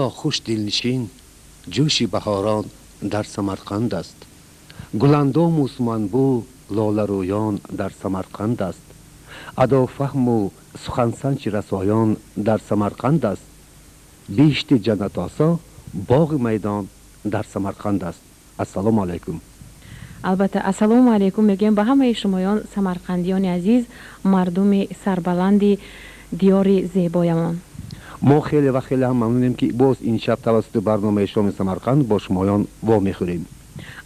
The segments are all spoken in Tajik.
Хуш дилнишин, ҷӯши баҳорон дар Самарқанд аст. Гуландому суманбу лоларӯён дар Самарқанд аст. Адофаҳму сухансанҷи расоён дар Самарқанд аст. Биҳишти ҷаннатосо боғи майдон дар Самарқанд аст. Ассалому алайкум. Албатта, ассалому алайкум мегӯем ба ҳамаи шумоён, самарқандиёни азиз, мардуми сарбаланди диёри зебоямон. Мо хеле ва хеле ҳам мамнунем, ки боз ин шаб тавассути барномаи Шоми Самарқанд бо шумоён вомехӯрем.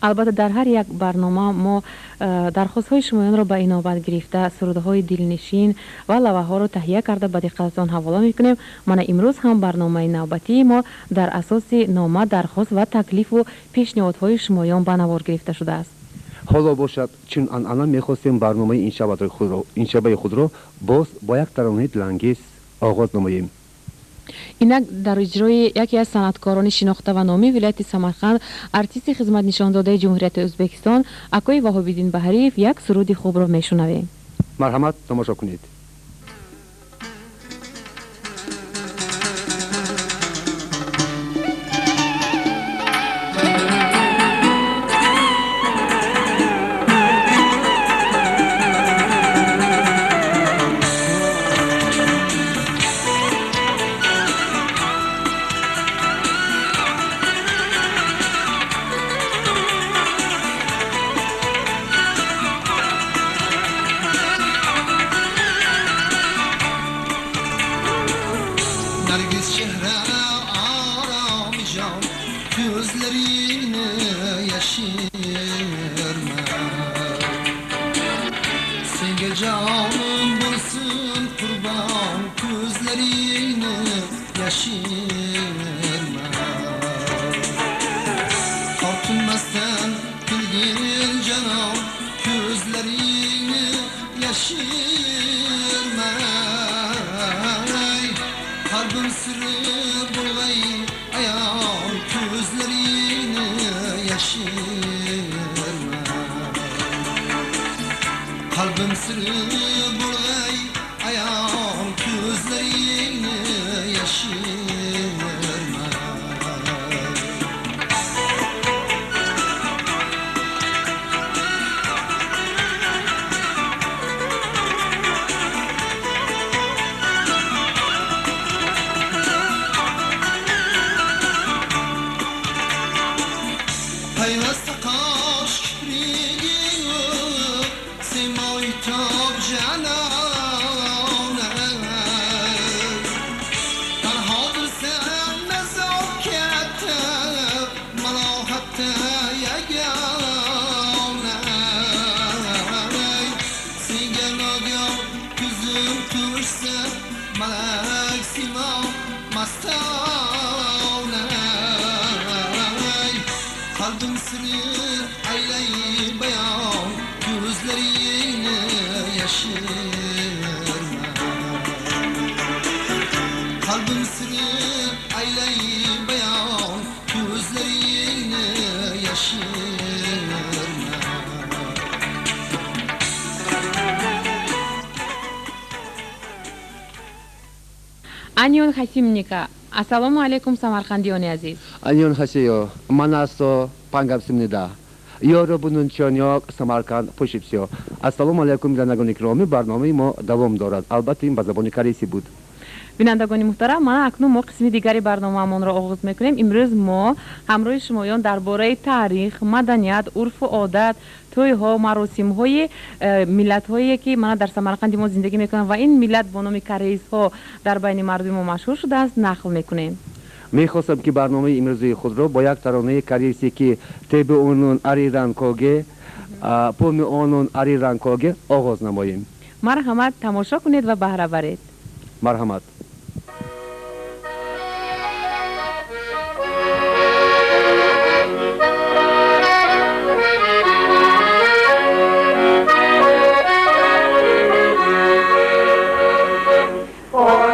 Албатта, дар ҳар як барнома мо дархостҳои шумоёнро ба инобат гирифта, сурудҳои дилнишин ва лаваҳоро таҳия карда, ба диққататон ҳавола мекунем. Мана имрӯз ҳам барномаи навбатии мо дар асоси нома, дархост ва таклифу пешниҳодҳои шумоён ба навор гирифта шудааст. Ҳоло бошад, чун анъана, мехостем барномаи иншабаи худро боз бо як таронаи дилангез оғоз намоем. Инак дар иҷрои яке аз санъаткорони шинохта ва номии вилояти Самарқанд, артисти хизматнишондодаи Ҷумҳурияти Ӯзбекистон, акои Ваҳобиддин Баҳриев як суруди хубро мешунавем. Марҳамат, тамошо кунед. 안녕하십니까. Ассалому алайкум, самарқандиёни азиз. 안녕하세요. 만나서 반갑습니다. 여러분은 저녁 Самарқанд 보십시오. Ассалому алайкум, бинандагони гиромӣ, барномаи мо давом дорад. Албатта, ин ба забони корейсӣ буд. Бинандагони муҳтарам, мана акнун мо қисми дигари барномаамонро оғоз мекунем. Имрӯз мо ҳамроҳи шумоён дар бораи таърих, маданият, урфу одат, тӯйҳо, маросимҳои миллатҳое, ки мана дар Самарқанди мо зиндагӣ мекунанд ва ин миллат бо номи корейсҳо дар байни мардуми мо машҳур шудааст, нақл мекунем. Мехостам, ки барномаи имрӯзаи худро бо як таронаи корейсӣ, ки Теби онун Ариран Коге, Поми онун Ариран Коге, оғоз намоем. Марҳамат, тамошо кунед ва баҳра баред. Марҳамат. Oh,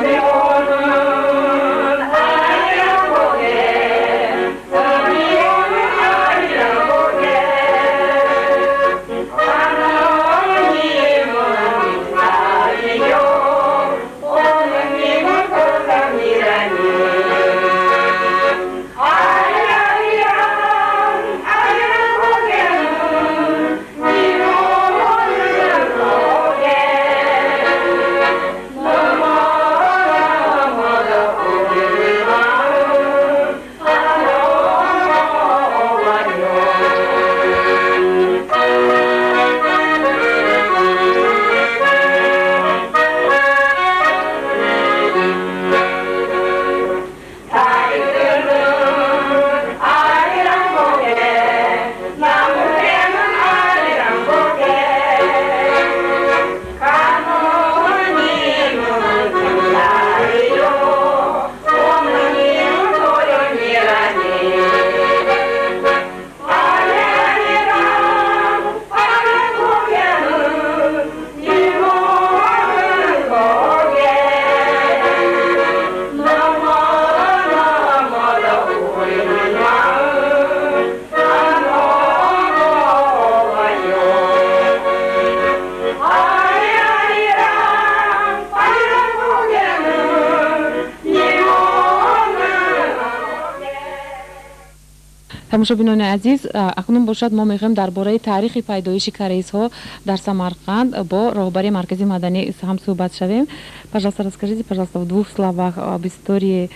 Тамошобинони азиз, акнун бошад мо мехоҳем дар бораи таърихи пайдоиши корейсҳо дар Самарқанд бо роҳбари маркази маданӣ ҳам суҳбат шавем. Пожалуйста, расскажите, пожалуйста, в двух словах об истории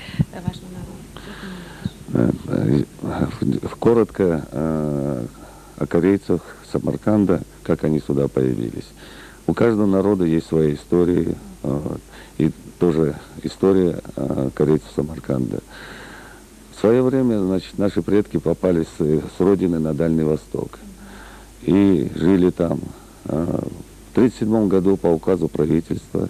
вашего народа. Коротко о корейцах Самарканда, как они сюда появились. У каждого народа есть своя история, и тоже история корейцев Самарканда. В свое время, значит, наши предки попали с родины на Дальний Восток и жили там. В 1937 году по указу правительства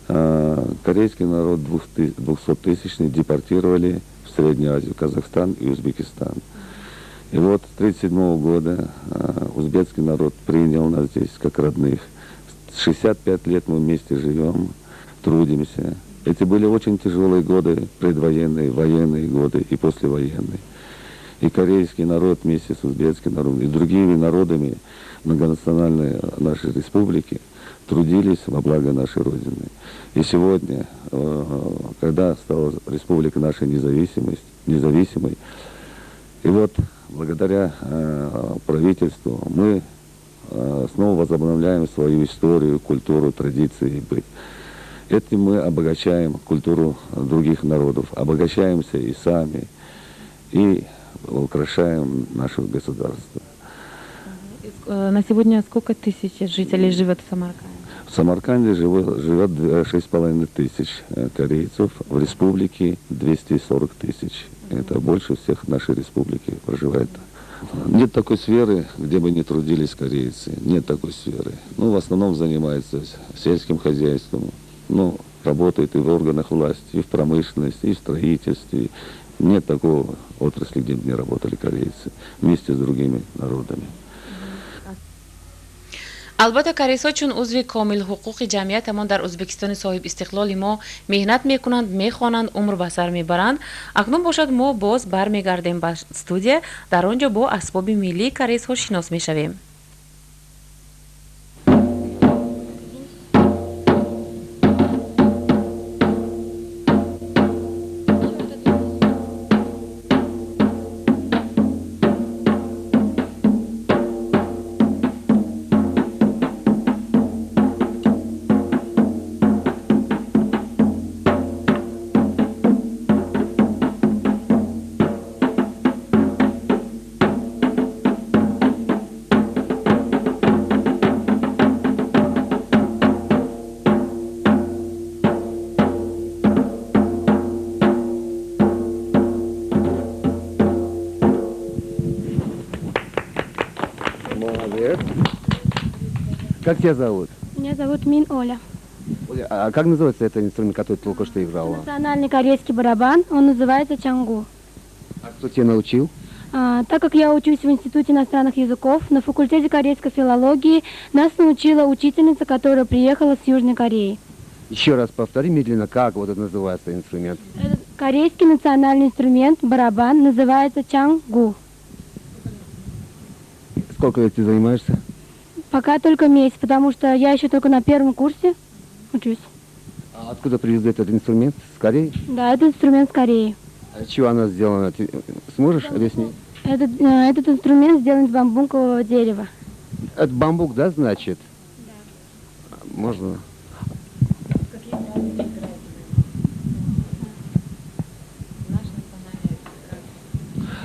корейский народ 200-тысячный депортировали в Среднюю Азию, Казахстан и Узбекистан. И вот с 1937 года узбекский народ принял нас здесь как родных. 65 лет мы вместе живем, трудимся. Эти были очень тяжелые годы, предвоенные, военные годы и послевоенные. И корейский народ вместе с узбекским народом и другими народами многонациональной нашей республики трудились во благо нашей Родины. И сегодня, когда стала республика наша независимой, и вот благодаря правительству мы снова возобновляем свою историю, культуру, традиции и быт. Этим мы обогащаем культуру других народов, обогащаемся и сами, и украшаем наше государство. На сегодня сколько тысяч жителей живет в Самарканде? В Самарканде живет 6,5 тысяч корейцев, в республике 240 тысяч. Это больше всех в нашей республике проживает. Нет такой сферы, где бы не трудились корейцы. Нет такой сферы. Ну, в основном занимаются сельским хозяйством. Ну, работают и в органах власти, и в промышленности, и в строительстве. Нет такого отрасли, где бы не работали корейцы вместе с другими народами. Албатта, корейсҳо чун узви комилҳуқуқи ҷамъиятамон дар Ӯзбекистони соҳибистиқлоли мо меҳнат мекунанд, мехонанд, умр ба сар мебаранд. Акнун бошад, мо боз бармегардем ба студия, дар он ҷо бо асбоби миллии корейсҳо шинос мешавем. Молодец. Как тебя зовут? Меня зовут Мин Оля. Оля, а как называется этот инструмент, который ты только что играла? Национальный корейский барабан, он называется чангу. А кто тебя научил? Так как я учусь в Институте иностранных языков, на факультете корейской филологии нас научила учительница, которая приехала с Южной Кореи. Еще раз повтори медленно, как вот это называется инструмент? Этот корейский национальный инструмент, барабан, называется чангу. Сколько лет ты занимаешься? Пока только месяц, потому что я еще только на первом курсе учусь. А откуда привезли этот инструмент? С Кореи? Да, этот инструмент с Кореи. А из чего она сделана? Ты сможешь объяснить? Этот инструмент сделан из бамбукового дерева. Это бамбук, да, значит? Да. Можно.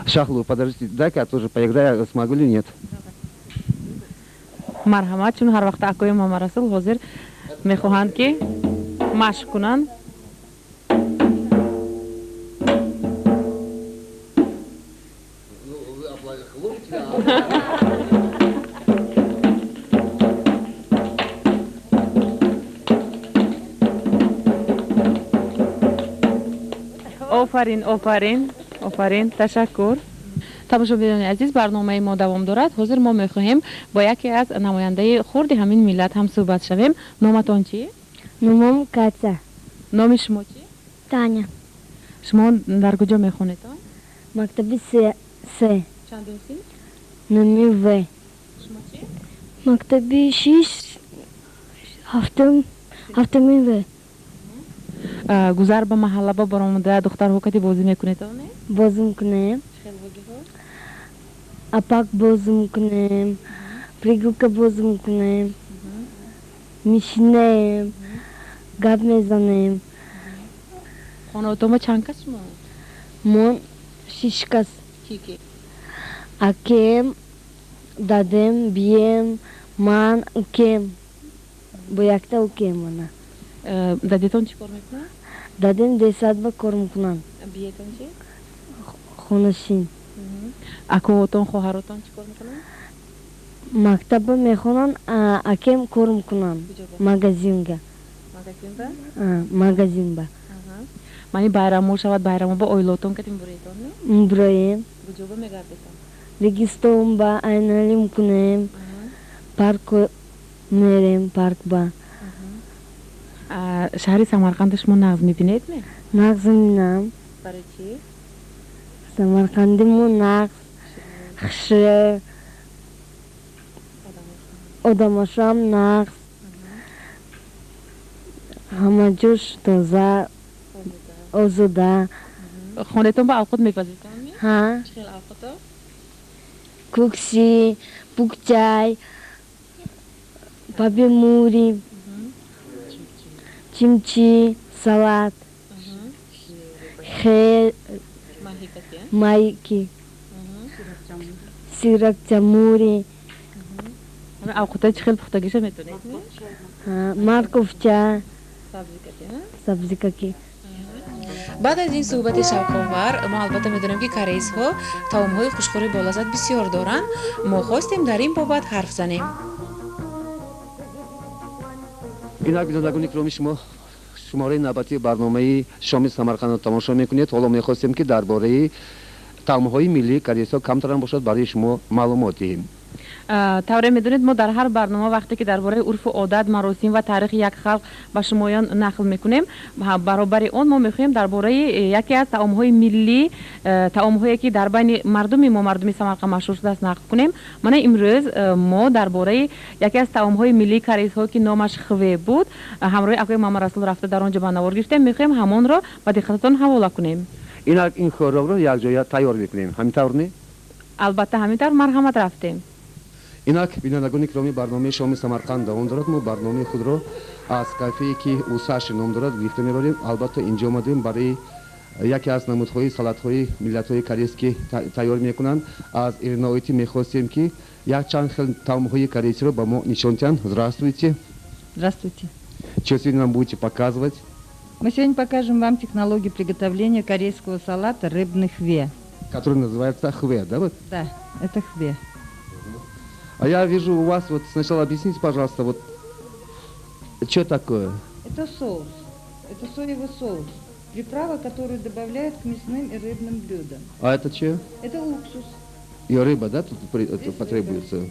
Шахлу, подождите, дай-ка я тоже поиграю, смогу или нет? Марҳамат, чун ҳар вақт акои Мамарасул ҳозир мехоҳанд, ки машқ кунанд. Офарин, офарин, офарин, ташаккур. Тамошобинони азиз, барномаи мо давом дорад. Ҳозир мо мехоҳем бо яке аз намояндаи хурди ҳамин миллат ҳам суҳбат шавем. Номатон чӣ? Номам Катя. Номи шумо чӣ? Таня. Шумо дар куҷо мехонед? Мактаби се. Чандум синф? Номи В. Шумо чӣ? Мактаби шиш, ҳафтуми В. Гузар ба маҳалла ба баромада духтарҳо кати бозӣ мекунед? Бозӣ мекунем. Хел бозиҳо? Апак бозӣ мекунем, прыгалка бозӣ мекунем, мешинем, гап мезанем. Хонаводаатон чанд кас шумо? Мо шиш кас. Ки ки? Акем, дадем, бием, ман, укем. Бо якта укем мана. Дадетон чӣ кор мекунанд? Дадем десадба кор мекунанд. Биетон чӣ? Хонашин. Акоотон, хоҳаротон чӣ кор мекунанд? Мактабба мехонанд, акем кор мекунанд. Магазинга. Магазинба? Магазинба. Мани байрамҳо шавад, байрамҳо ба оилаотон кадим буроедон? Буроем. Куҷоба мегардетон? Регистонба айналӣ мекунем, парк мерем, паркба. Шаҳри Самарқандро шумо нағз мебинед ме? Нағз мебинам. Барои чӣ? Самарқанди мо нағз, хушрӯ, одамошам нағз, ҳама ҷош тоза, озода. Хонаатон ба авқот мепазедон? Ҳа. Чӣ хел авқото? Кукси, пукчай, пабемури, чимчи, салат, хел, майки, сиракчамури. Авқотаи чӣ хел пухтагиша метонед? Морковча, сабзикаки. Баъд аз ин суҳбати шавқовар мо албатта медонем, ки корейсҳо таомҳои хушхӯри болаззат бисёр доранд. Мо хостем дар ин бобат ҳарф занем. Инак, бинандагони гиромӣ, шумо шумораи навбатии барномаи шоми Самарқандро тамошо мекунед. Ҳоло мехостем, ки дар бораи таомҳои миллии корейсҳо камтарам бошад барои шумо маълумот диҳем. Тавре медонед, мо дар ҳар барнома вақте ки дар бораи урфу одат, маросим ва таърихи як халқ ба шумоён нақл мекунем, баробари он мо мехоҳем дар бораи яке аз таомҳои миллӣ, таомҳое ки дар байни мардуми мо, мардуми Самарқанд машҳур шудааст, нақл кунем. Мана имрӯз мо дар бораи яке аз таомҳои миллии корейсҳо, ки номаш хве буд, ҳамроҳи акои Муҳаммад Расул рафта дар он ҷо ба навор гирифтем, мехоҳем ҳамонро ба диққататон ҳавола кунем. Инак, ин хӯрокро якҷоя тайёр мекунем, ҳамин тавр не? Албатта, ҳамин тавр. Марҳамат, рафтем. Инак, бинандагони гиромӣ, барномаи шоми Самарқанд давом дорад. Мо барномаи худро аз кафее, ки Усаши ном дорад, гирифта мебарем. Албатта, инҷо омадем барои яке аз намудҳои салатҳои миллатҳои корейс, ки тайёр мекунанд. Аз Ирина-оити мехостем, ки якчанд хел таомҳои корейсиро ба мо нишон диҳанд. Здравствуйте. Здравствуйте. Что сегодня нам будете показывать? Мы сегодня покажем вам технологию приготовления корейского салата рыбный хве. Который называется хве, да? Вот? Да, это хве. А я вижу у вас, вот сначала объясните, пожалуйста, вот что такое? Это соус. Это соевый соус. Приправа, которую добавляют к мясным и рыбным блюдам. А это что? Это уксус. И рыба, да, тут потребуется?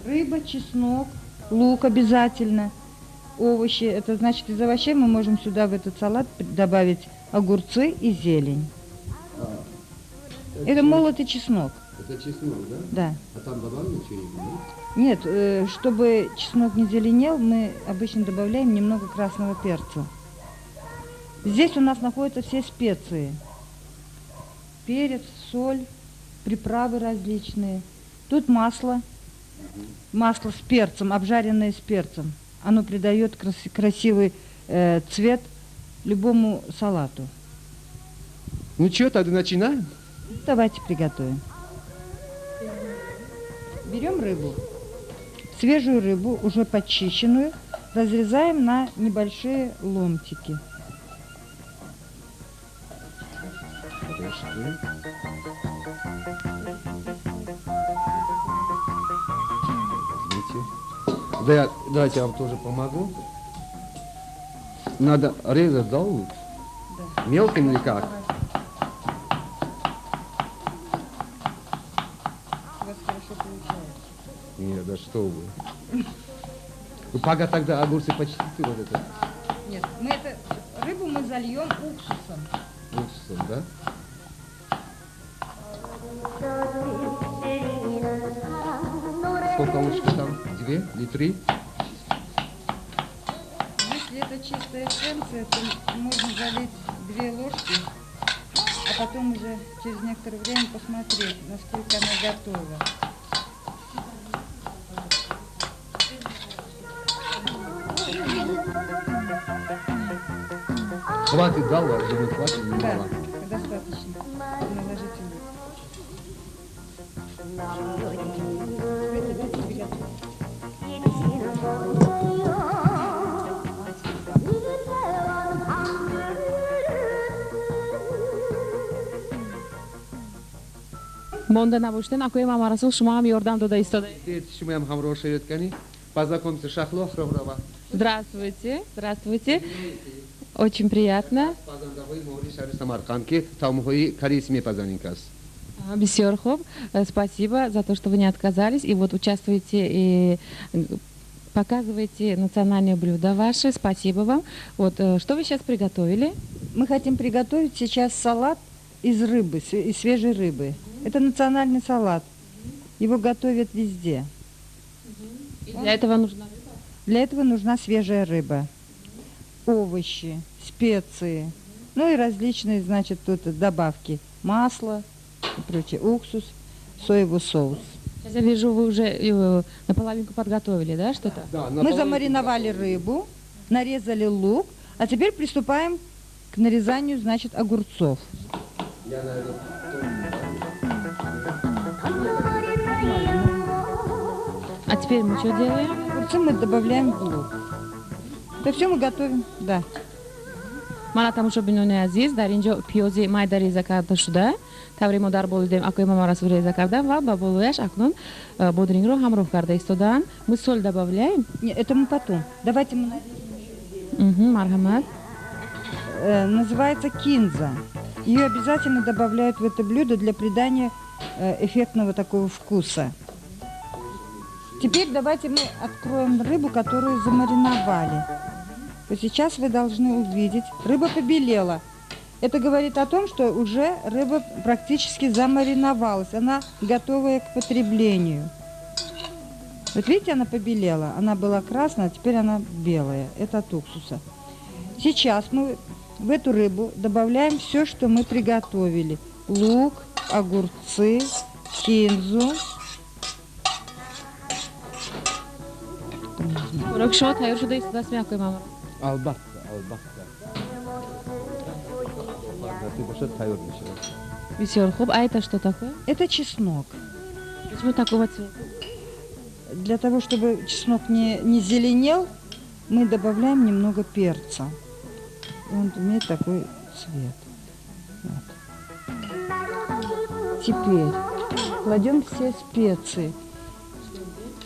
Рыба, чеснок, лук обязательно, овощи. Это значит, из овощей мы можем сюда в этот салат добавить огурцы и зелень. Это молотый чеснок. Это чеснок, да? Да. А там добавлено что-нибудь? Нет, чтобы чеснок не зеленел, мы обычно добавляем немного красного перца. Здесь у нас находятся все специи. Перец, соль, приправы различные. Тут масло. Масло с перцем, обжаренное с перцем. Оно придает красивый цвет любому салату. Ну что, тогда начинаем? Давайте приготовим. Берем рыбу. Свежую рыбу, уже почищенную, разрезаем на небольшие ломтики. Подожди. Возьмите. Да, давайте я вам тоже помогу. Надо резать, да, лук? Да. Мелким или как? У вас хорошо получается. Нет, да что вы. Вы пока тогда огурцы почистите вот это. Нет, мы это, рыбу мы зальем уксусом. Уксусом, да? Сколько ложек там? 2 или 3? Если это чистая эссенция, то можно залить 2 ложки. а потом уже через некоторое время посмотреть, насколько она готова. Хватит, да, у вас? Думаю, хватит, не Да, мало. Достаточно. Наложите лук. Монда набошед, акои Мамарасул, шумо ҳам ёрдам дода истодаед. Шумоям ҳамроҳ шавед, кани. Познакомься, Шахло Хроврова. Здравствуйте, здравствуйте. Очень приятно. Пазандаҳои моҳири шаҳри Самарқанд, ки таомҳои корейсӣ мепазанд ин кас. Бисёр хуб. Спасибо за то, что вы не отказались и вот участвуете и показываете национальные блюда ваши. Спасибо вам. Вот, что вы сейчас приготовили? Мы хотим приготовить сейчас салат из рыбы, из свежей рыбы. Это национальный салат. Его готовят везде. И для этого нужна рыба? Для этого нужна свежая рыба, овощи, специи, ну и различные, значит, тут добавки. Масло и прочее, уксус, соевый соус. Сейчас я вижу, вы уже наполовинку подготовили, да, что-то? Да, Мы наполовинку замариновали подготовили. Рыбу, нарезали лук, а теперь приступаем к нарезанию, значит, огурцов. Я, наверное, А теперь мы что делаем? Огурцы мы добавляем в лук. Это все мы готовим, да. Мана, тамошобинони азиз, дар ин ҷо пиёзи майда реза карда шуда, тавре мо дар боло дидем, акои Мамарасул реза карда ва ба болояш акнун бодрингро ҳамроҳ карда истодаанд. Мы соль добавляем? Нет, это мы потом. Давайте мы нарежем. Марҳамат. Называется кинза. Ее обязательно добавляют в это блюдо для придания эффектного такого вкуса. Теперь давайте мы откроем рыбу, которую замариновали. Вот сейчас вы должны увидеть, рыба побелела. Это говорит о том, что уже рыба практически замариновалась, она готовая к потреблению. Вот видите, она побелела, она была красная, а теперь она белая. Это от уксуса. Сейчас мы в эту рыбу добавляем все, что мы приготовили. Лук, огурцы, кинзу. Хӯрок шумо тайёр шуда истодааст, акои Мамара? Албатта, албатта. Насиб бошад, тайёр мешавад. Бисёр хуб. А это что такое? Это чеснок. Почему такого цвета? Для того, чтобы чеснок не зеленел, мы добавляем немного перца. И он имеет такой цвет. Вот. Теперь кладем все специи.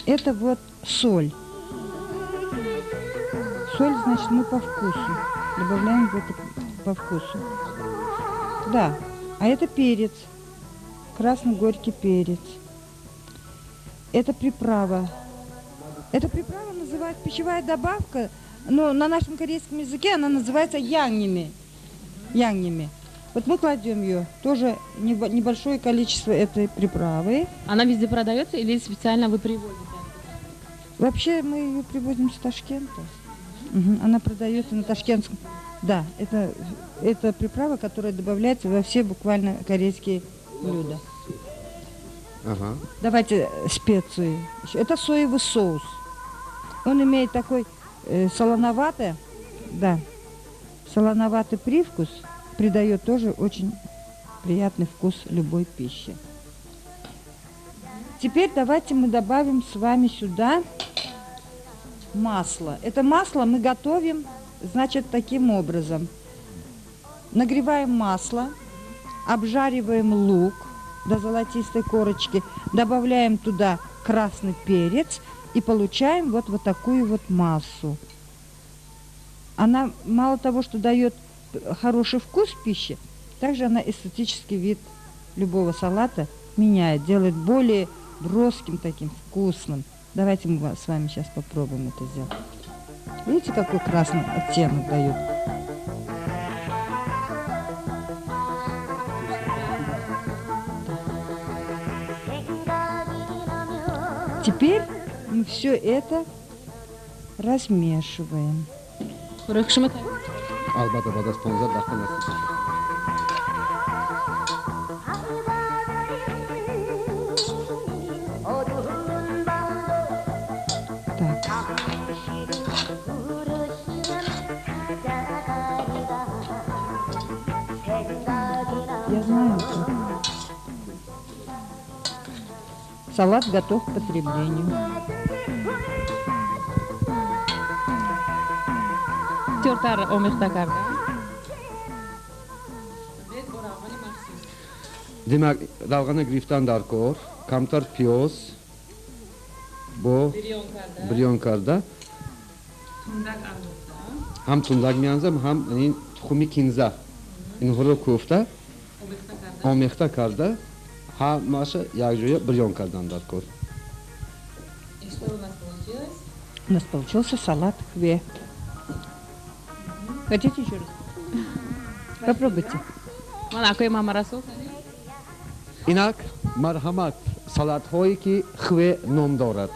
Это вот соль. Соль, значит, мы по вкусу. Добавляем в это по вкусу. Да. А это перец. Красный горький перец. Это приправа. Эта приправа называется пищевая добавка, но на нашем корейском языке она называется яннями. Яннями. Вот мы кладем ее, тоже небольшое количество этой приправы. Она везде продается или специально вы привозите? Вообще мы ее привозим с Ташкента. Мгм, она продается на ташкентском. Да, это приправа, которая добавляется во все буквально корейские блюда. Давайте специи. Это соевый соус. Он имеет такой солоноватый, да, солоноватый привкус, придает тоже очень приятный вкус любой пищи. Теперь давайте мы добавим с вами сюда масло. Это масло мы готовим, значит, таким образом. Нагреваем масло, обжариваем лук до золотистой корочки, добавляем туда красный перец и получаем вот такую вот массу. Она мало того, что дает хороший вкус пищи, также она эстетический вид любого салата меняет, делает более броским таким, вкусным. Давайте мы с вами сейчас попробуем это сделать. Видите, какой красный оттенок дает? Теперь мы все это размешиваем. Албатта, баъд аз 15 дақиқа насиб. Так. Я знаю. Салат готов к потреблению. Бисёртар омехта карда. Демак, равғана гирифтан дар кор, камтар пиёз бо бирён карда, ҳам тундак меанзам, ҳам ин тухми кинза, инҳоро кӯфта омехта карда, ҳамаша якҷоя бирён кардан дар кор. И что у нас получилось? У нас получился салат хве. Хотите еще раз? Попробуйте. Ман акои Мамарасул. Инак, марҳамат, салатҳое ки хве ном дорад.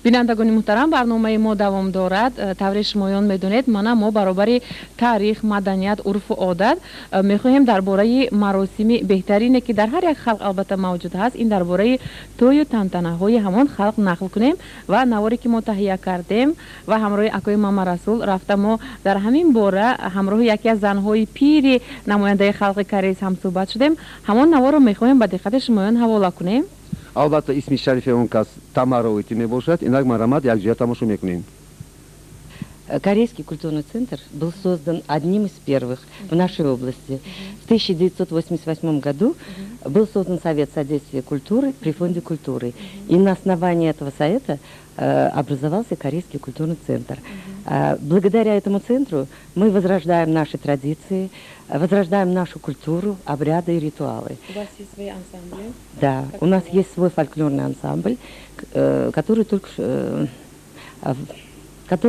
Бинандагони муҳтарам, барномаи мо давом дорад. Тавре шумоён медонед, мана мо баробари таърих, маданият, урфу одат мехоҳем дар бораи маросими беҳтарине, ки дар ҳар як халқ албатта мавҷуд ҳаст, ин дар бораи тӯю тантанаҳои ҳамон халқ нақл кунем. Ва наворе ки мо таҳия кардем ва ҳамроҳи акои Мамарасул рафта, мо дар ҳамин бора ҳамроҳи яке аз занҳои пири намояндаи халқи кореис ҳамсӯҳбат шудем. Ҳамон наворро мехоҳем ба диққати шумоён ҳавола кунем. Албатта, исми шарифи он кас Тамара Оити мебошад. Инак, марҳамат, якҷоя тамошо мекунем. Корейский культурный центр был создан одним из первых в нашей области. В 1988 году был создан Совет содействия культуры при Фонде культуры. И на основании этого совета образовался Корейский культурный центр. Благодаря этому центру мы возрождаем наши традиции, возрождаем нашу культуру, обряды и ритуалы. У вас есть свои ансамбли? Да, как у нас есть свой фольклорный ансамбль, который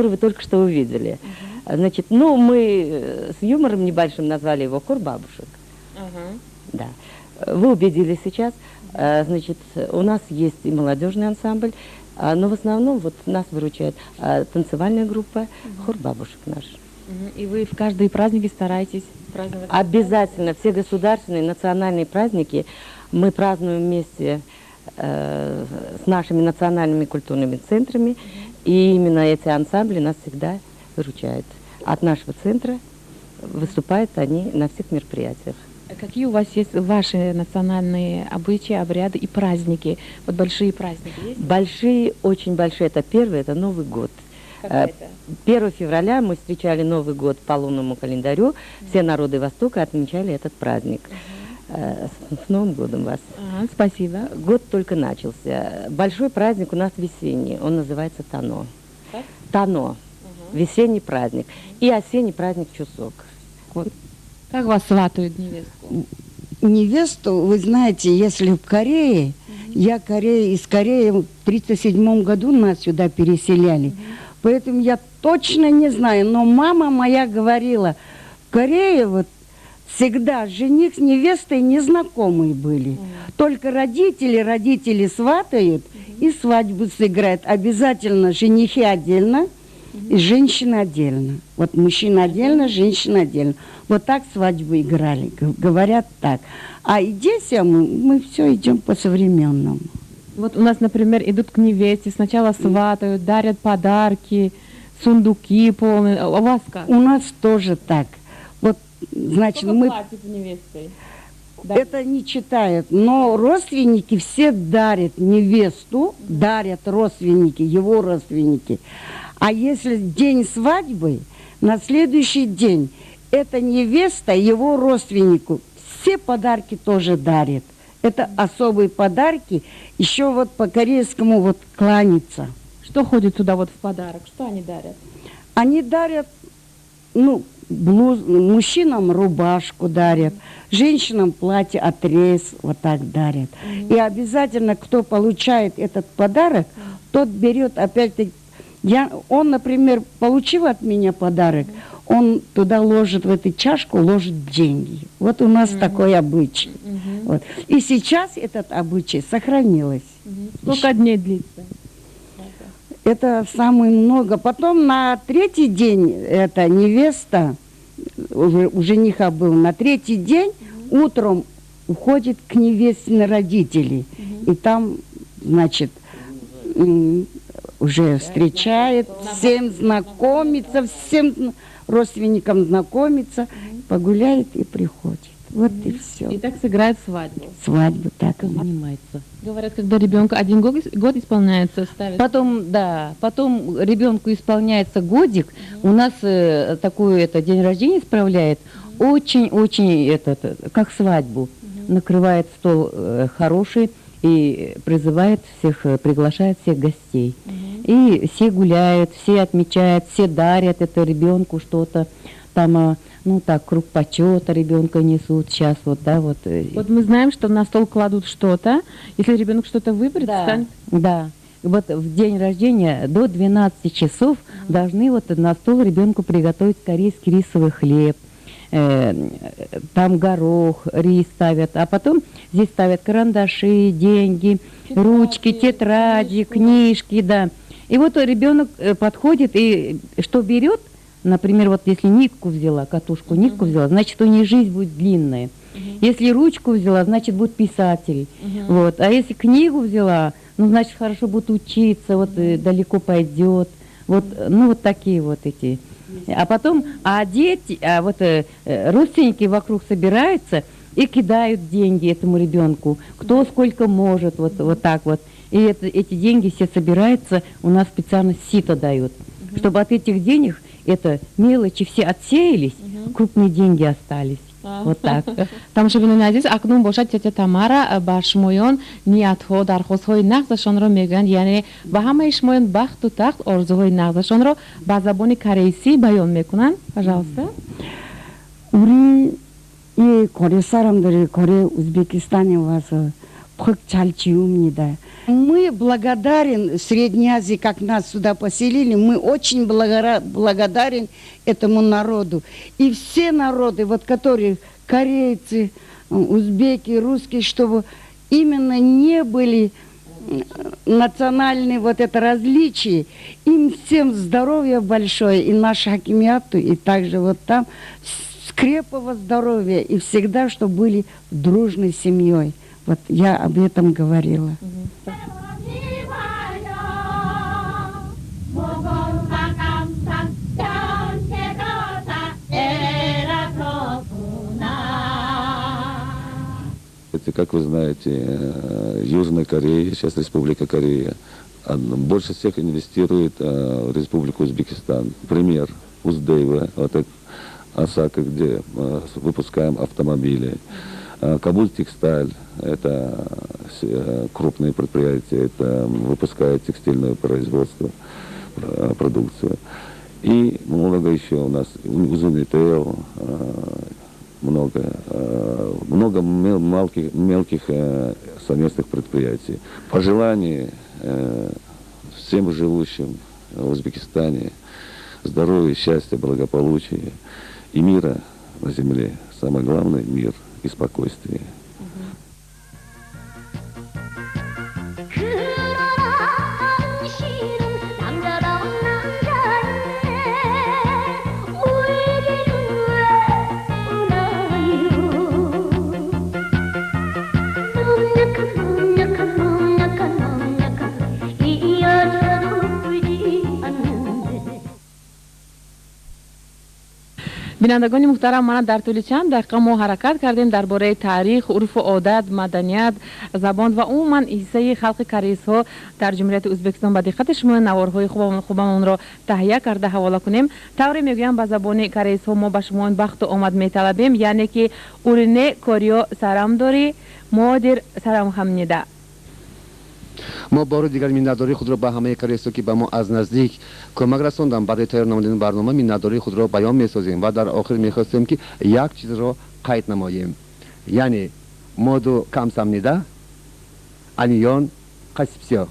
вы только что увидели. Значит, ну, мы с юмором небольшим назвали его «Хор бабушек». Да. Вы убедились сейчас. Значит, у нас есть и молодежный ансамбль, но в основном вот нас выручает танцевальная группа, хор бабушек наш. И вы в каждые праздники стараетесь праздновать? Обязательно. Все государственные, национальные праздники мы празднуем вместе с нашими национальными культурными центрами. И именно эти ансамбли нас всегда выручают. От нашего центра выступают они на всех мероприятиях. Какие у вас есть ваши национальные обычаи, обряды и праздники? Вот большие праздники есть? Большие, очень большие. Это первый, это Новый год. Как это? 1 февраля мы встречали Новый год по лунному календарю. Все народы Востока отмечали этот праздник. С Новым годом вас. Ага, спасибо. Год только начался. Большой праздник у нас весенний. Он называется Тано. Как? Тано. Весенний праздник. И осенний праздник Чусок. Вот. Как вас сватают невесту? Невесту, вы знаете, если в Корее, я из Кореи в 1937 году нас сюда переселяли, поэтому я точно не знаю, но мама моя говорила, в Корее вот всегда жених с невестой незнакомые были. Только родители сватают и свадьбу сыграют. Обязательно женихи отдельно и женщины отдельно. Вот мужчина отдельно, женщина отдельно. Вот так свадьбу играли, говорят так. А здесь мы все идем по-современному. Вот у нас, например, идут к невесте, сначала сватают, дарят подарки, сундуки полные. А у вас как? У нас тоже так. Вот, значит, сколько мы платят невесте? Это не читают, но родственники все дарят невесту, дарят родственники, его родственники. А если день свадьбы, на следующий день эта невеста его родственнику все подарки тоже дарит. Это особые подарки, еще вот по-корейскому вот кланяться. Что ходит туда вот в подарок? Что они дарят? Они дарят Ну, блуз, мужчинам рубашку дарят, женщинам платье, отрез вот так дарят. И обязательно, кто получает этот подарок, тот берет опять-таки, он, например, получил от меня подарок, он туда ложит, в эту чашку ложит деньги. Вот у нас такой обычай. Вот. И сейчас этот обычай сохранилось. Сколько дней длится? Это самое много. Потом на третий день эта невеста, уже, у жениха был, на третий день утром уходит к невестиной родители. И там, значит, уже встречает, всем знакомится, всем родственникам знакомится, погуляет и приходит. Вот и все. И так сыграет свадьбу. Свадьбу так. Занимается. Говорят, когда ребенку 1 год, год исполняется, ставят. Потом, да, потом ребенку исполняется годик. У нас такой это день рождения справляет. Очень-очень этот, как свадьбу. Накрывает стол хороший и призывает всех, приглашает всех гостей. И все гуляют, все отмечают, все дарят это ребенку что-то. Там, ну так, круг почета ребенка несут сейчас, вот, да, вот. Вот мы знаем, что на стол кладут что-то. Если ребенок что-то выберет, станет. Да. Вот в день рождения до 12 часов должны вот на стол ребенку приготовить корейский рисовый хлеб, там горох, рис ставят, а потом здесь ставят карандаши, деньги, тетради, ручки, тетради, книжку. Книжки, да. И вот ребенок подходит и что берет, например, вот если нитку взяла, катушку, нитку взяла, значит, у нее жизнь будет длинная. Если ручку взяла, значит, будет писатель. Вот. А если книгу взяла, ну, значит, хорошо будет учиться, вот далеко пойдет. Вот, ну, вот такие вот эти. А потом, а дети, а вот родственники вокруг собираются и кидают деньги этому ребенку. Кто сколько может, вот, вот так вот. И эти деньги все собираются, у нас специально сито дают, чтобы от этих денег это мелочи все отсеялись, крупные деньги остались. Вот так. Тамошобинони азиз, акнун бошад тетя Тамара ба шумоён ниятҳо, дархостҳои нағзашонро мегӯянд, яъне ба ҳамаи шумоён бахту тахт орзуҳои нағзашонро ба забони корейсӣ баён мекунанд. Пожалуйста. 우리 이 고려 사람들이 고려 узбекистане 와서 퍽 잘 지웁니다. Мы благодарен Средней Азии, как нас сюда поселили, мы очень благодарен этому народу. И все народы, вот которые корейцы, узбеки, русские, чтобы именно не были национальные вот это различия. Им всем здоровья большое, и наш хакимиату, и также вот там крепкого здоровья, и всегда, чтобы были дружной семьей. Вот я об этом говорила. Это, как вы знаете, Южная Корея, сейчас Республика Корея, больше всех инвестирует в Республику Узбекистан. Пример: Уздейва, вот это Осака, где выпускаем автомобили. Кабуль Тексталь, это крупные предприятия, это выпускает текстильное производство, продукцию. И много еще у нас, Узунитейл, много, много мелких, мелких совместных предприятий. Пожелание всем живущим в Узбекистане здоровья, счастья, благополучия и мира на земле. Самое главное – мир и спокойствие. 그러나 당신은 남자다운 남자인데 울기는 왜 우나요? 넉넉한 넉넉한 넉넉한 넉넉한 이 여자도 울지 않는데. Бинандагони муҳтарам, мана дар тӯли чанд дақиқа мо ҳаракат кардем дар бораи таърих, урфу одат, маданият, забон ва умуман ҳиссаи халқи корейсҳо дар Ҷумҳурияти Ӯзбекистон ба диққати шумо наворҳои хубамонро таҳия карда ҳавола кунем. Тавре мегӯям ба забони корейсҳо, мо ба шумо бахту омад металабем, яъне ки 우리네 고려 사람들이 모두 사랑합니다. Мо бори дигар миннатдории худро ба ҳамаи корейсо, ки ба мо аз наздик кӯмак расонданд барои тайёр намудани барнома, миннатдории худро баён месозем ва дар охир мехостем, ки як чизро қайд намоем, яъне 모두 감사합니다. 안녕 가십시오.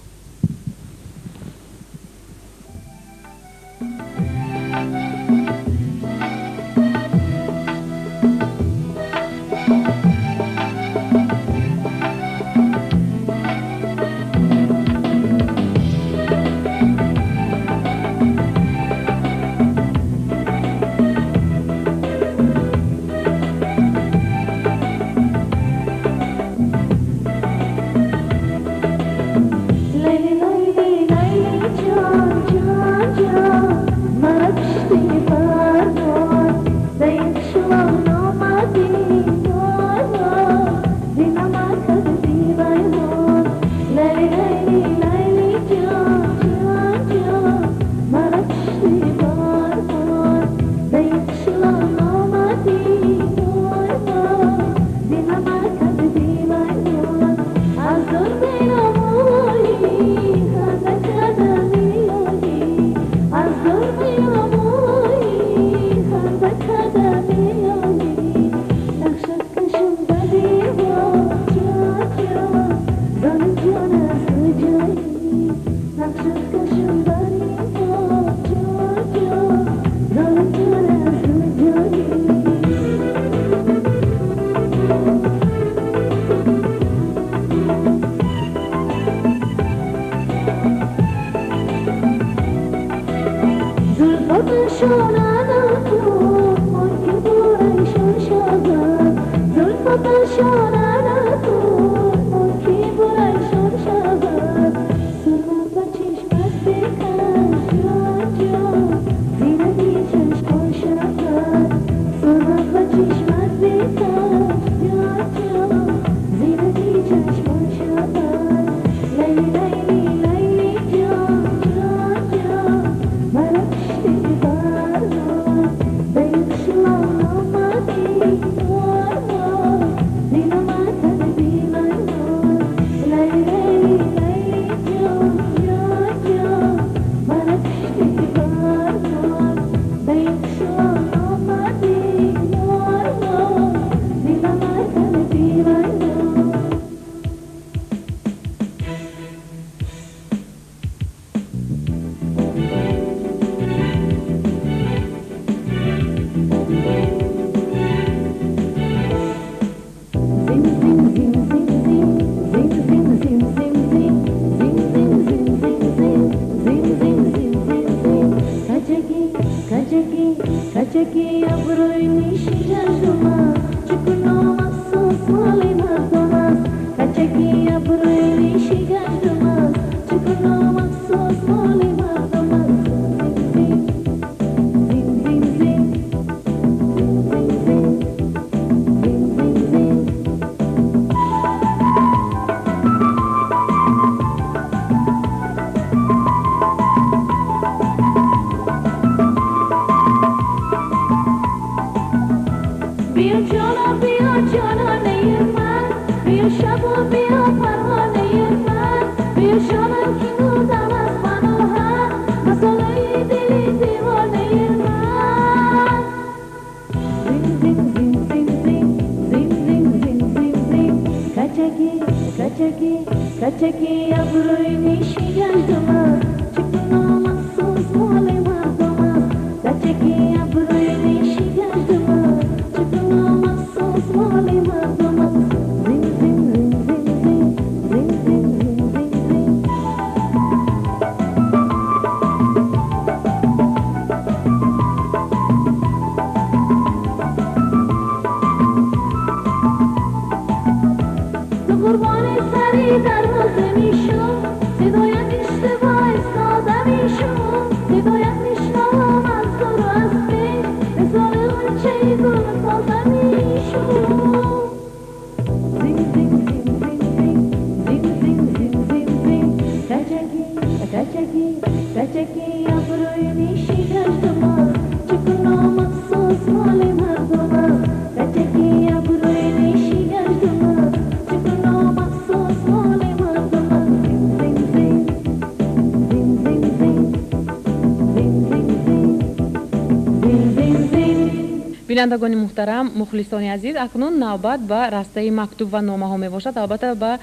Бинандагони муҳтарам, мухлисони азиз, акнун навбат ба растаи мактуб ва номаҳо мебошад. Албатта, ба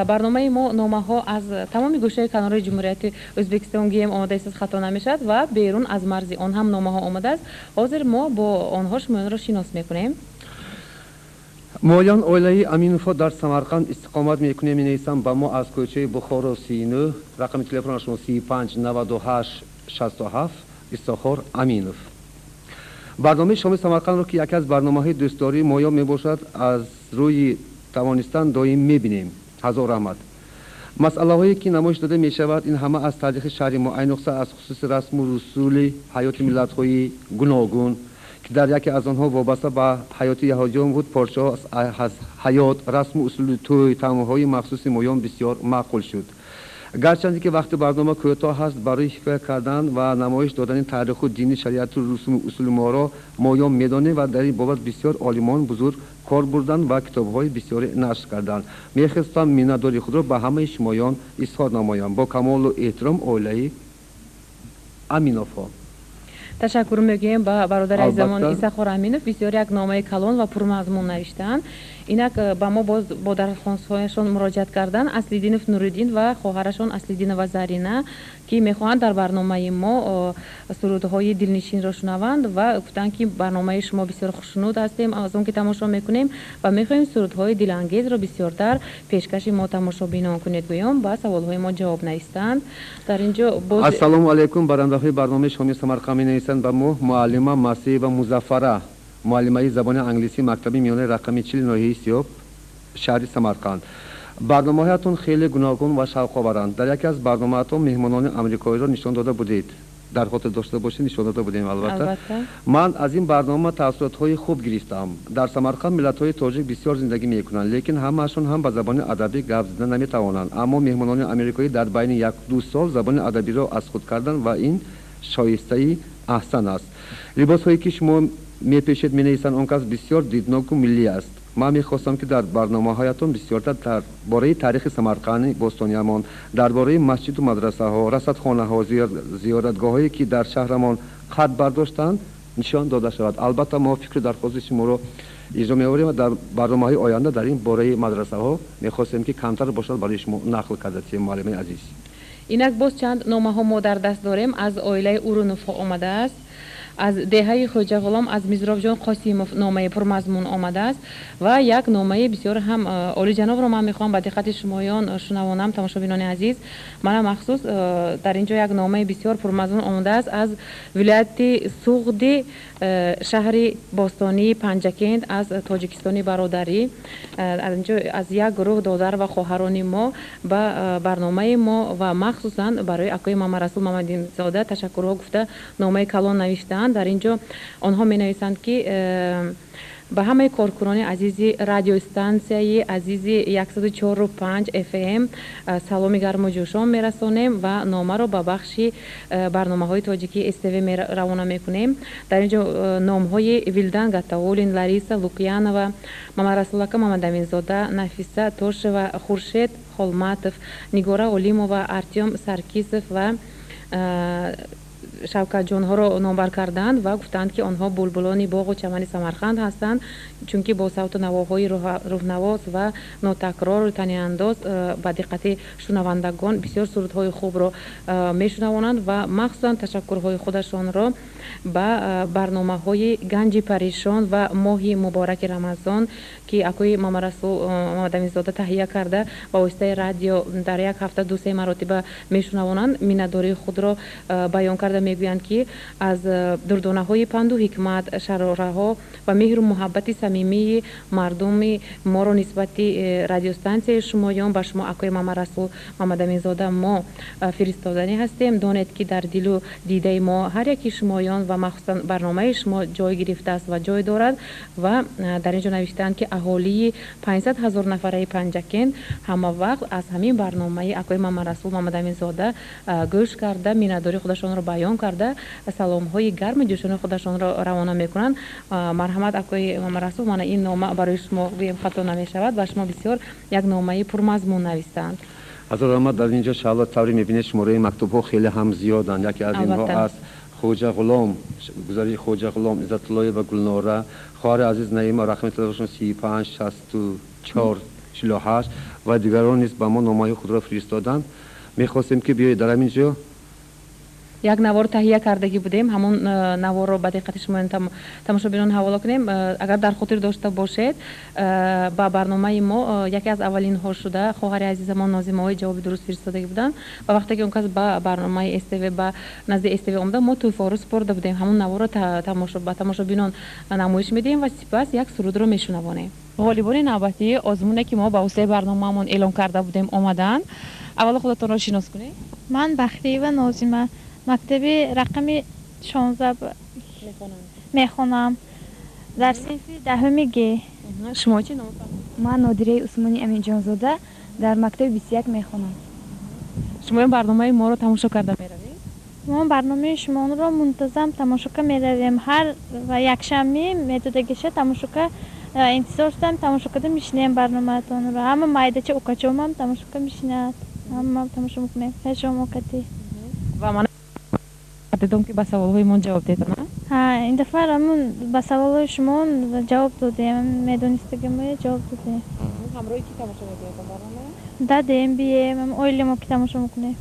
барномаи мо номаҳо аз тамоми гӯшаи канори Ҷумҳурияти Ӯзбекистон гием омода истад, хато намешавад, ва берун аз марзи он ҳам номаҳо омадааст. Ҳозир мо бо онҳо шумоёнро шинос мекунем. Моян оилаи Аминовҳо дар Самарқанд истиқомат мекунем, менависам ба мо аз кӯчаи Бухоро 39, рақами телефонашон 35 98 67, Истохор Аминов. Барномаи Шоми Самарқандро, ки яке аз барномаҳои дӯстдории моё мебошад, аз рӯи тавонистан доим мебинем. Ҳазор раҳмат. Масъалаҳое ки намоиш дода мешавад, ин ҳама аз таърихи шаҳри мо, айнуқса аз хусуси расму русули ҳаёти миллатҳои гуногун, ки дар яке аз онҳо вобаста ба ҳаёти яҳудиён буд, порчаҳо аз ҳаёт, расму усули тӯй, таомҳои махсуси моён бисёр маъқул шуд. Гарчанде ки вақти барнома кӯтоҳ аст, барои ҳикоя кардан ва намоиш додани таъриху дини, шариату русуму усули моро моён медонем ва дар ин бобат бисёр олимон бузург кор бурданд ва китобҳои бисёре нашр карданд. Мехостам миннатдории худро ба ҳамаи шумоён изҳор намоям. Бо камолу эҳтиром, оилаи Аминовҳо. Ташаккур мегӯем ба бародари азизамон Исахор Аминов. Бисёр як номаи калон ва пурмазмун навиштаанд. Инак ба мо боз бо дархостҳояшон муроҷиат карданд Аслидинов Нуриддин ва хоҳарашон Аслидинова Зарина, ки мехоҳанд дар барномаи мо сурудҳои дилнишинро шунаванд ва гуфтанд, ки барномаи шумо бисёр хушнуд ҳастем аз он ки тамошо мекунем ва мехоҳем сурудҳои дилангезро бисёртар пешкаши мо тамошобинон кунед, гӯём ба саволҳои мо ҷавоб навистанд. Дар ин ҷо боз Ассалому алайкум, барандаҳои барномаи Шоми Самарқанд, менависанд ба мо муаллима Масеева Музаффара, муаллимаи забони англисӣ мактаби миёнаи рақами 40 ноҳияи Сиёб, шаҳри Самарқанд. Барномаҳоятон хеле гуногун ва шавқоваранд. Дар яке аз барномаатон меҳмонони амрикоиро нишон дода будед. Дар хотир дошта бошед, нишон дода будем, албатта. Ман аз ин барнома таассуротҳои хуб гирифтам. Дар Самарқанд миллатҳои тоҷик бисёр зиндагӣ мекунанд, лекин ҳамаашон ҳам ба забони адабӣ гап зада наметавонанд. Аммо меҳмонони амрикоӣ дар байни 1-ду сол забони адабиро аз худ карданд ва ин шоистаи аҳсан аст. Либосҳое ки шумо мепешед, менависанд он кас, бисёр дидноку миллӣ аст. Ман мехостам, ки дар барномаҳоятон бисёртар дар бораи таърихи Самарқанди бостониямон, дар бораи масҷиду мадрасаҳо, расадхонаҳо, зиёратгоҳҳое ки дар шаҳрамон қад бардоштанд, нишон дода шавад. Албатта, мо фикру дархости шуморо иҷро меорем ва дар барномаҳои оянда дар ин бораи мадрасаҳо мехостем, ки камтар бошад, барои шумо нақл карда тием, муаллимаи азиз. Инак боз чанд номаҳо мо дар даст дорем. Аз оилаи Уруновҳо омадааст, аз деҳаи Хоҷағулом, аз Мизробҷон Қосимов номаи пурмазмун омадааст ва як номаи бисёр ҳам олиҷанобро ман мехоҳам ба диққати шумоён шунавонам. Тамошобинони азиз, мана махсус дар ин ҷо як номаи бисёр пурмазмун омадааст аз вилояти Суғди, шаҳри бостонии Панҷакент, аз Тоҷикистони бародарӣ. Аз ин ҷо аз як гурӯҳ додар ва хоҳарони мо ба барномаи мо ва махсусан барои акои Мамарасул Мамадинзода ташаккурҳо гуфта номаи калон навиштаанд. Дар ин ҷо онҳо менависанд, ки ба ҳамаи коркунони азизи радиостансияи азизи 104,5 FM саломи гарму ҷӯшон мерасонем ва номаро ба бахши барномаҳои тоҷикии СТВ равона мекунем. Дар ин ҷо номҳои Вилдан Гатаулин, Лариса Лукьянова, Мамарасулака Мамадаминзода, Нафиса Тошева, Хуршед Холматов, Нигора Олимова, Артём Саркисов ва Шавкатҷонҳоро номбар карданд ва гуфтанд, ки онҳо булбулони боғу чамани Самарқанд ҳастанд, чунки бо савту навоҳои рӯҳнавоз ва нотакрору таниандоз ба диққати шунавандагон бисёр сурудҳои хубро мешунавонанд ва махсусан ташаккурҳои худашонро ба барномаҳои Ганҷи паришон ва Моҳи мубораки Рамазон, ки акои Мамарасул Мамадаминзода таҳия карда, ба воситаи радио дар як ҳафта 2-се маротиба мешунавонанд, миннатдории худро баён карда мегӯянд, ки аз дурдонаҳои панду ҳикмат, шарораҳо ва меҳру муҳаббати самимии мардуми моро нисбати радиостансияи шумоён ба шумо, акои Мамарасул Мамадаминзода, мо фиристоданӣ ҳастем. Донед, ки дар дилу дидаи мо ҳар яки шумоён ва махсусан барномаи шумо ҷой гирифтааст ва ҷой дорад. Ва дар ин ҷо навиштаанд, ки аҳолии 500 ҳазор нафараи Панҷакент ҳама вақт аз ҳамин барномаи акои Мамарасул Мамадаминзода гӯш карда, миннатдории худашонро баён карда, саломҳои гарми ҷӯшони худашонро равона мекунанд. Марҳамат, акои Мамарасул, мана ин нома барои шумо гӯем хато намешавад. Ба шумо бисёр як номаи пурмазмун навистанд. Ҳазор раҳмат. Дар ин ҷо, шаҳло, тавре мебинед, шумораи мактубҳо хеле ҳам зиёданд. Яке аз инҳо аз Хоҷа Ғулом, гузари Хоҷа Ғулом, Иззатуллоева Гулнора, хоҳари азиз Наима рақами телефоншон 35 64 48 ва дигарон низ ба мо номаҳои худро фиристоданд. Мехостем ки биёед дар ҳамин ҷо як навор таҳия кардагӣ будем, ҳамон наворро ба диққати шумо тамошобинон ҳавола кунем. Агар дар хотир дошта бошед, ба барномаи мо яке аз аввалинҳо шуда хоҳари азизамон Нозимаҳои ҷавоби дуруст фиристодагӣ буданд ва вақте ки он кас ба барномаи СТВ, ба назди СТВ омада, мо тӯҳфаҳоро супорда будем. Ҳамон наворро ба тамошобинон намоиш медиҳем ва сипас як сурудро мешунавонем. Ғолибони навбатии озмуне ки мо ба воситаи барномаамон эълон карда будем омаданд. Аввало худатонро шинос кунед. Ман Бахтиева Нозима, мактаби рақами 16 мехонам, дар синфи 10 г. Шумо чӣ ном? Ман Нодираи Усмони Аминҷонзода, дар мактаби 21 мехонам. Шумо барномаи моро тамошо карда меравед? Мо барномаи шуморо мунтазам тамошо меравем. Ҳар якшанбе методагиша тамошо интизор шудам, тамошо карда мешинем барномаатонро. Ҳама майдача укачомам тамошо мешинад, ҳама тамошо мекунем. Хешомо кати. Ва ман дидам ки ба саволҳои мон ҷавоб дедам. Ҳа, ин дафъа ҳамун ба саволҳои шумо ҷавоб додем, медонистагимо ҷавоб додем. Ҳамроҳи ки тамошо мекунед барнома? Дадем, бием, оиламо ки тамошо мекунем.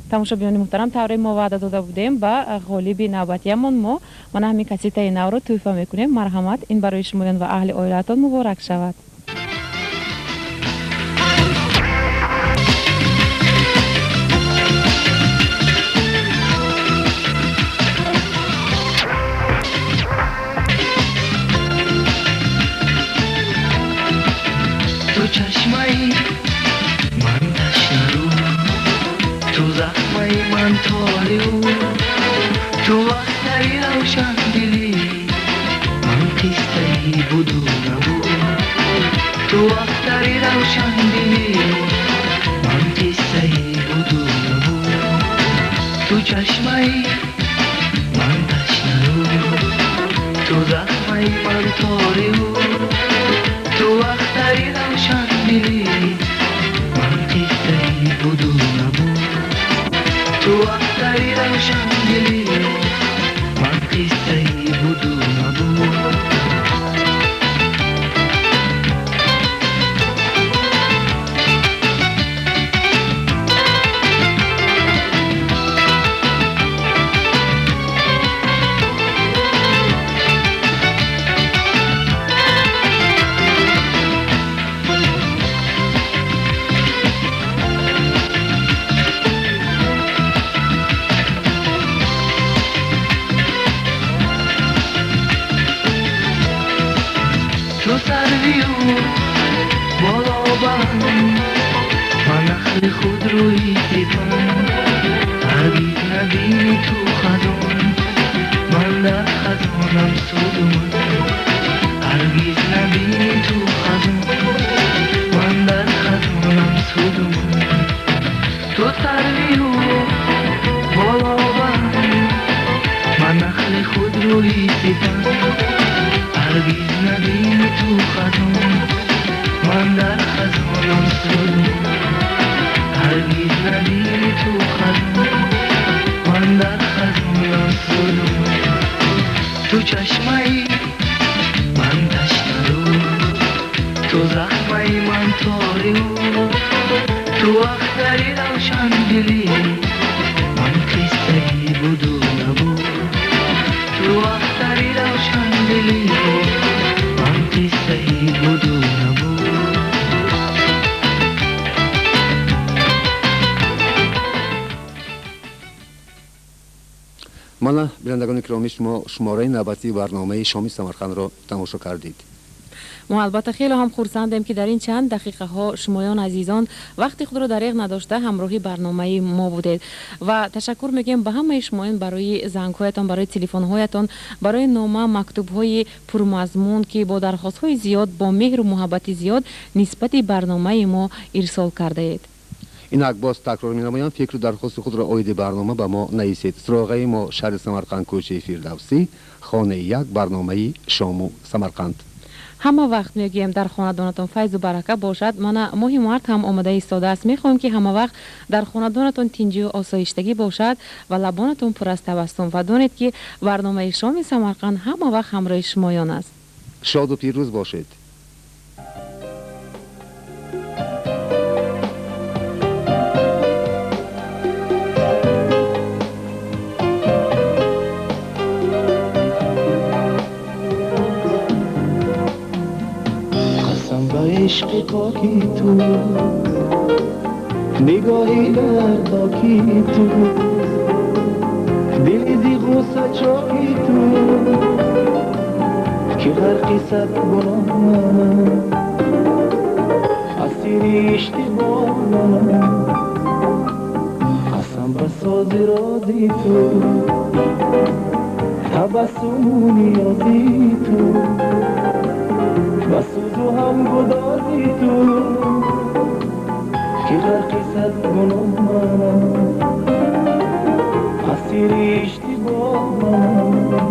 Тамошобинони муҳтарам, тавре мо ваъда дода будем, ба ғолиби навбатиямон мо мана ҳамин кассетаи навро тӯҳфа мекунем. Марҳамат, ин барои шумоён ва аҳли оилаатон муборак шавад. Чашмаи ман ташнару, ту захмаи ман торию, ту ахтари равшандилӣ, ман қиссаи буду набуд. Ту ахтари равшандилӣ, ман қиссаи буду набуд. Ту чашмаи ман ташнару, ту захмаи ман торию, ту ахтари равшандилӣ, ман қиссаи буду набуд. Ту ахтари равшандилӣ, ман қиссаи буду набуд. Ман нахли худ рӯи сипам, ҳаргиз набинӣ ту хазон, ман дар хазонам судуман. Ҳаргиз набинӣ ту хазон, ман дар хазонам судуман. Ту сарвию болобам, ман нахли худ рӯи сипам, ҳаргиз набинӣ ту хазон, ман дар хазонам судуман. Ҳаргиз набинӣ ту хазон, ман дар хазонам судуман. Ту чашмаи ман ташнару, ту захмаи ман торию, ту ахтари равшандилӣ, ман қиссаи буду набуд. Ту ахтари равшандилӣ, ман қиссаи буду набуд. Мана бинандагони киромӣ, шумо шумораи навбатии барномаи шоми Самарқандро тамошо кардед. Мо албатта хеле ҳам хурсандем, ки дар ин чанд дақиқаҳо шумоён азизон вақти худро дареғ надошта ҳамроҳи барномаи мо будед ва ташаккур мегӯем ба ҳамаи шумоён барои зангҳоятон, барои телефонҳоятон, барои нома, мактубҳои пурмазмун, ки бо дархостҳои зиёд, бо меҳру муҳаббати зиёд нисбати барномаи мо ирсол кардаед. Инак боз такрор менамоям, фикру дархости худро оиди барнома ба мо нависед. Суроғаи мо шаҳри Самарқанд, кӯчаи Фирдавсӣ, хонаи 1, барномаи шому Самарқанд. Ҳама вақт мегӯем, дар хонадонатон файзу барака бошад. Мана моҳи март ҳам омода истодааст. Мехоҳем, ки ҳама вақт дар хонадонатон тинҷию осоиштагӣ бошад ва лабонатон пур аз табассум. Ва донед, ки барномаи Шоми Самарқанд ҳама вақт ҳамроҳи шумоён аст. Шоду пирӯз бошед. Ишқи поки ту, нигоҳи дардноки ту, дили зи ғусса чоки ту, ки ғарқи сад гуноҳ манам, асири иштибоҳ манам. Қасам ба сози рози ту, табассуму ниёзи ту, ба сӯзу ҳам гудози ту, ки ғарқи сад гуноҳ манам, асири иштибоҳ манам.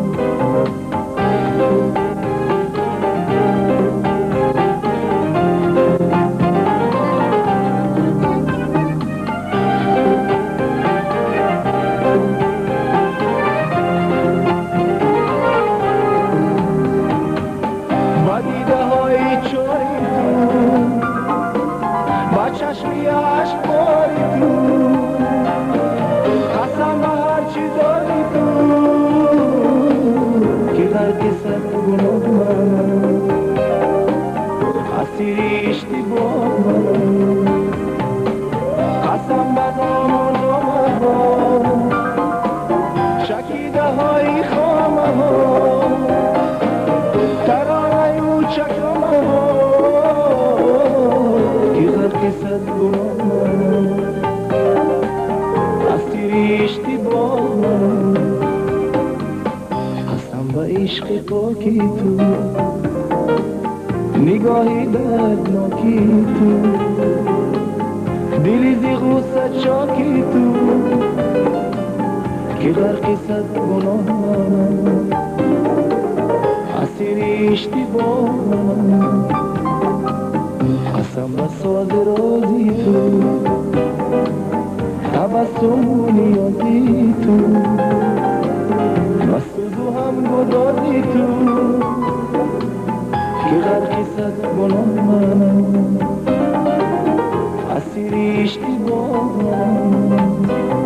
Ба дидаҳои чори ту, ба чашми ашкбори ту, қасам ба ҳар чӣ дори ту, ки ғарқи сад гуноҳ манам, асири иштибоҳ манам. Қасам ба ному номаҳо, чакидаҳои хомаҳо, таронаю чакомаҳо, ки ғарқи сад гуноҳ манам, асири иштибоҳ манам. Қасам ба ишқи поки ту, нигоҳи дардноки ту, дили зи ғусса чоки ту, ки ғарқи сад гуноҳ манам, асири иштибоҳ манам. Қасам ба сози рози ту, табассуму ниёзи ту, ба сӯзу ҳам гудози ту, ки ғарқи сад гуноҳ манам, асири иштибоҳ манам.